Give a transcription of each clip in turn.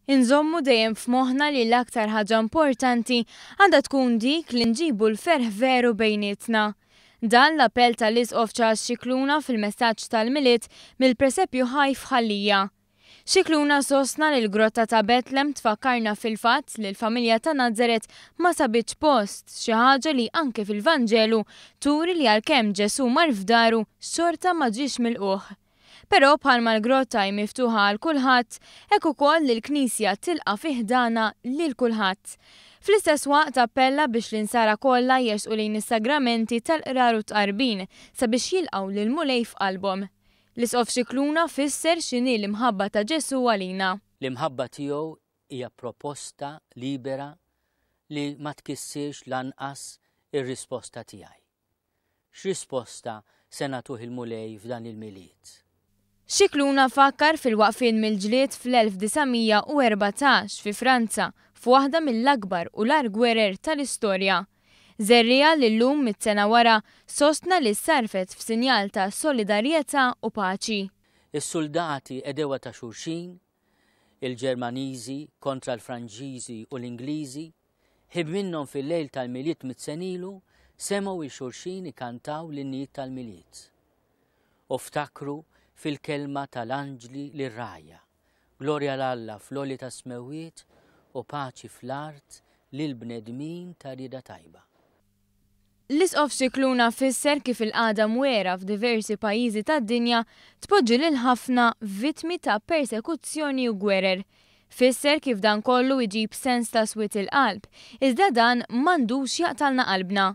Inżommu dejjem f'moħħna li l-aktar ħaġa importanti għandha tkun dik li nġibu l-ferħ veru bejnietna. Dan l-appell tal-Isqof Charles Scicluna fil-messaġġ tal-Milied mill-Presepju Ħaj f'Ħal Lija. Scicluna sostna li l-Grotta ta' Betlem tfakkarna fil-fatt li l-familja ta' Nazaret ma sabitx post, xi ħaġa li anke fil-Vanġelu turi li għalkemm Ġesù mar f'daru xorta ma ġiex milqugħ. Però bħalma l-grotta hi miftuħa għal kulħadd, hekk ukoll il-Knisja tilqa' fi ħdanha lil kulħadd. Fl-istess waqt appella biex l-Insara kollha jersqu lejn is-sagramenti tal-qrar u t-tqarbin sabiex jilqgħu lill-Mulej f'qalbhom. L-Isqof Scicluna fisser x'inhi l-imħabba ta' Ġesù għalina. L-imħabba tiegħu hija proposta libera li ma tkissirx lanqas ir-risposta tiegħi. X'risposta se nagħtuh il-Mulej f'dan il-Milied? Scicluna fakkar fil-waqfien mill-ġlied fl-1914 fi Franza f'waħda mill-akbar u l-agħar gwerer tal-istorja. Żerriegħa li llum mit-sena wara sostna li ssarrfet f'sinjal ta' solidarjetà u paċi. Is-suldati għedewwa ta' xulxin, il-Ġermaniżi kontra l-Franċiżi u l-Ingliżi, Ħin minnhom fil-lejl tal-Milied mit-senilu semgħu 'l xulxin ikantaw l-innijiet tal-Milied. U ftakru fil-kelma tal-anġli lir-rgħajja, Glorja 'l Alla fl-għoli tas-smewwiet u paċi fl-art lill-bnedmin ta' rieda tajba. L-Isqof Scicluna fisser kif il-qagħda mwegħra f'diversi pajjiżi tad-dinja tpoġġi lil ħafna vittmi ta' persekuzzjoni u gwerer. Fisser kif dan kollu iġib sens ta' swied il-qalb, iżda dan m'għandux jaqtgħalna qalbna.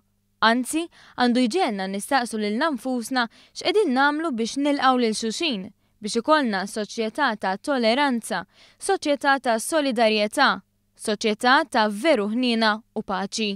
Anzi, għandu jġegħelna nistaqsu lilna nfusna x'qegħdin nagħmlu biex nilqgħu lil xulxin, biex ikollna soċjetà ta' toleranza, soċjetà ta' solidarjetà, soċjetà ta' veru ħniena u paċi.